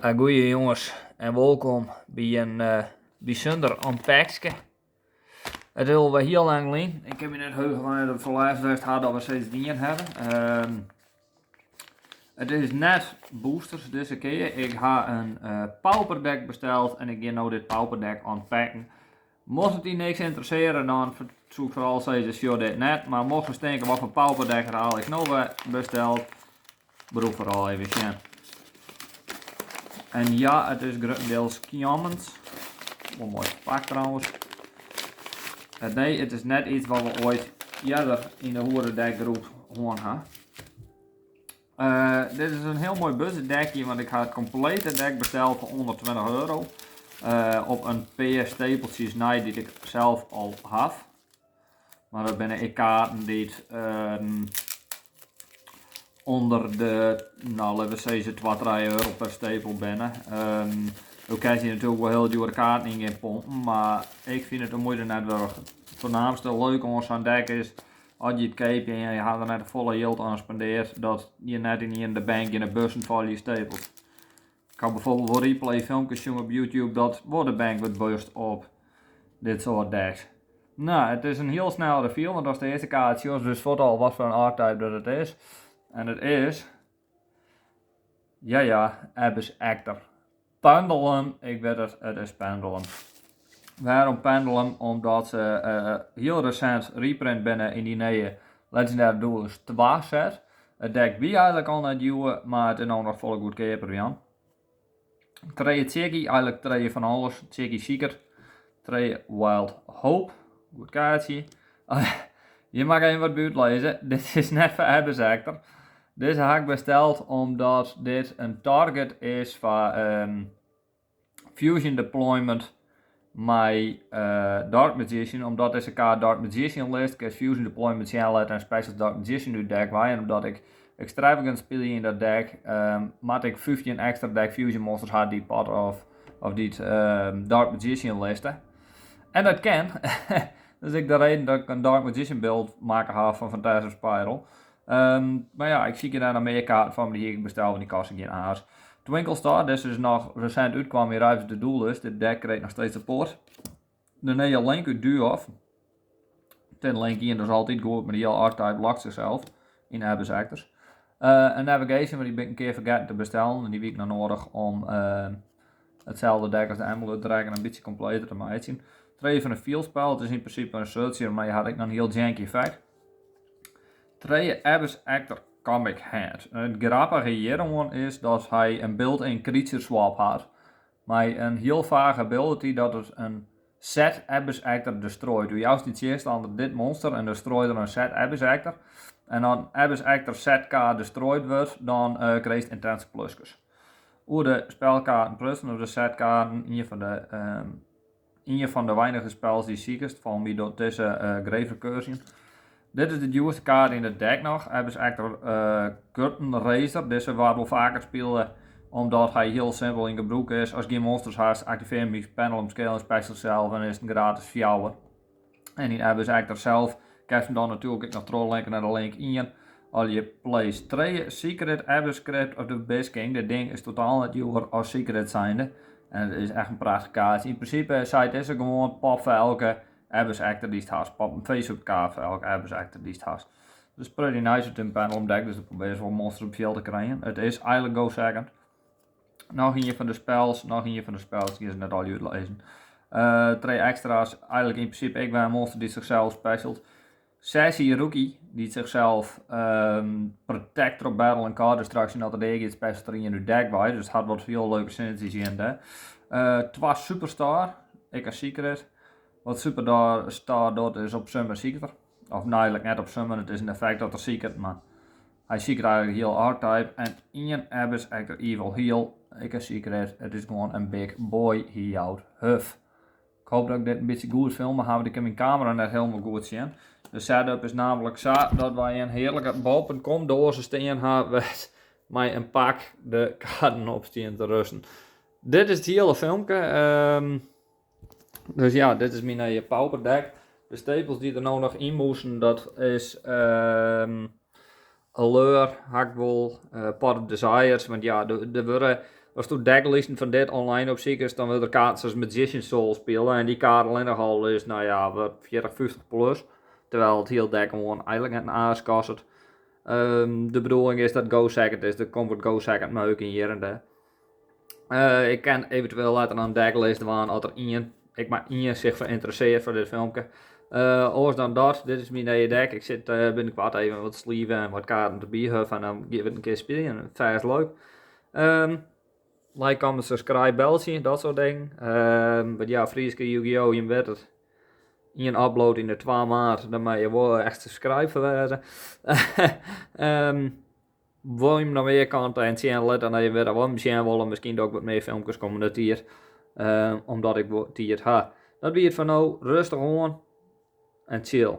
Goeie jonges en wolkom by in bysûnder unpackske. It is alwer hiel lang lyn. Ik kin my net heuge wannear't it foar lêst west hat dat we sayts dien hawwe. It is net boosters dizze kear. Ik ha in pauperdeck besteld en ik gean no dit pauperdeck unpacken. Mocht it dy niks ynteressearje, dan soe ik foaral sizze, sjoch dit net. Mar mochtst tinke, wat foar pauperdeck hat Alex no wer besteld, bliuw foaral even sjen. En ja, it is gruttendiels commons. Wol moai ferpakt trouwens. Nee, it is net iets wat we oait earder yn de hoeredeckgroep hân ha. Dit is in hiel moai budgetdekje, want ik ha it komplete dek besteld foar €120. Op in pear stapeltsjes nei dy't ik sels al haw. Mar dat binne ek kaarten dy't ûnder de, no, litte we sizze 2, €3 per stapel binne. Do kinst hjir natuerlik wol hiel djoere kaarten yn gean pompen, mar ik fyn it de muoite net wurdich. It foarnaamste leuke oan sa'n dek is, as je it keapje en je ha der net folle jild oan spendeard, dat je net ynienen de bank geane busten foar je stapels. Ik ha bijvoorbeeld wol replay filmkes sjoen op YouTube dat wol de bank wurdt bust op dit soart decks. No, it is in hiel snel reveal, want ast de earste kaart sjochst, witst fuort al wat foar in archetype dat it is. En it is, ja, Abyss Actor. Pendulum, ik wit it, it is Pendulum. Wêrom Pendulum? Omdat se hiel resint reprint binne yn dy nije Legendary Duelist 2 set. It dek wie eigentlik al net djoer, mar it is no noch folle goedkeaper wurden. Trije Chiggy, eigentlik trije fan alles. Chiggy Secret, trije Wild Hope, goed kaartsje. Hjir moat ik even wat by útlizze. Dit is net foar Abyss Actor. Dizze ha ik besteld omdat dit in target is foar Fusion Deployment mei Dark Magician. Omdat dizze kaart Dark Magician list, kinst Fusion Deployment sjen litte en special Dark Magician út dek wei. En omdat ik Extravagant spylje yn dat dek, moat ik 15 ekstra deck Fusion Monsters ha dy't part of dy't Dark Magician liste. En dat kin. Dat is ek de reden dat ik in Dark Magician build makke ha fan Phantasm Spiral. Mar ja, ik sykje dêr noch mear kaarten foar, mar dy hie ik besteld, want dy kosten gjin aas. Twinkle Star, dizze is noch resint útkwam yn Rivals of the Duelist. Dit dek krijt noch steeds support. De nije Link út Duof. Tin Link ien is altyd goed, mar dy hiele archetype lockt zichzelf yn Abyss Actors. In Navigation, mar dy bin ik in kear fergetten te bestellen en dy wie ik noch noadich om itselde dek as de Amulet Dragon in bytsje kompleter te meitsjen. Trije fan de Field Spell, it is yn prinsipe in searcher, mar je hat ek noch in hiel janky effekt. Trije Abyss Actor Comic Hand. It grappige hjiroan is dat hy in built-in creature swap hat mei in hiel fage ability dat it in set Abyss Actor destroyt. Do joust dyn tsjinstanner dit monster en destroyt er in set Abyss Actor. En as in Abyss Actor set kaart destroyed wurdt, dan krijst intense pluskes. Oer de spelkaarten plussen, of de setkaarten, ien fan de weinige spells dy't sikest, fan my docht dizze Grave Recursion. Dit is de djoerste kaart yn it dek noch, Abyss Actor Curtain Raiser. Dizze waard wol faker spile omdat hy hiel simpel yn gebrûk is. Ast gjin monsters hast, aktivearje him by Pendulum Scale en special sels en is it in gratis 4. En yn Abyss Actor sels kinst him dan natuerlik ek noch trochlinke nei de link 1. As je place 3 Secret Abyss Crypt of the Abyss King, dit ding is totaal net djoer as Secret zijnde. En it is echt in prachtich kaart. Yn prinsipe seit dizze gewoan pop foar elke Abyss Actor dy'tst hast. Pop in face-up kaart foar elke Abyss Actor dy'tst hast. Dus pretty nice út in Pendulum deck, dus dan probearje se wol monsters op fjild te krijen. It is eigentlik go second. Noch ien fan de spells, noch ien fan de spells, ik gean se net al útlizzen. Trije extra's, eigentlik yn prinsipe ek wer in monster dy't zichzelf specialt. Sassy Rookie, dy't zichzelf protect troch battle en card destruction as er dea giet, specialt er ien út deck wei. Dus it hat wat hiel leuke synergies yn dêr. Twa Superstar, ek in secret. Wat Superstar docht is op summon seeker. Of no, eigentlik net op summon, it is in effekt dat er seeket, mar hy seeket eigentlik hiel archetype. En ien Abyss Actor Evil Heal, ek in secret. It is gewoan in big boy, hy jout huf. Ik hoop dat ik dit in bytsje goed filme ha, want ik kin myn kamera net hielendal goed sjen. De setup is namelijk sa dat wy in hearlike bol.com doaze stean ha wêr't mei in pak de kaarten op stean te rusten. Dit is it hiele filmke. Dus ja, dit is myn nije pauperdeck. De stapels dy't der no noch yn moasten, dat is Allure, ha ik wol, Pot of Desires, want ja, der wurde Asto decklisten fan dit online opsikest, dan wurde der kaarten sa as Magician Soul spile en dy kaart allinnich al is, no ja, wat 40, 50 plus. Terwijl it hiel deck gewoan eigenlik net in aas kostet. De bedoeling is dat go second is, der komt wat go second meuk yn hjir en dêr. Ik kin eventueel letter in decklist dwaan as der ien, ek mar ien sich foar ynteressearret foar dit filmke. Oars dan dat, dit is myn nije deck. Ik sit binnenkort even wat sleeven en wat kaarten derby huffen en dan gean we it in kear spyljen. Fêst leuk. Like, comment, subscribe, beltsje, dat soart dingen. Want ja, Fryske Yu-Gi-Oh! Jim witte it. Ien upload yn de 2 maand, dan mei je wol echt subscribe foar wêze. Wol je noch mear content sjen litte, dan je wer wat sjen wolle, miskien ook wat mear filmkes kommende tiid. Omdat ik wol tiid ha. Dat wie it foar no. Rêstich oan en chill.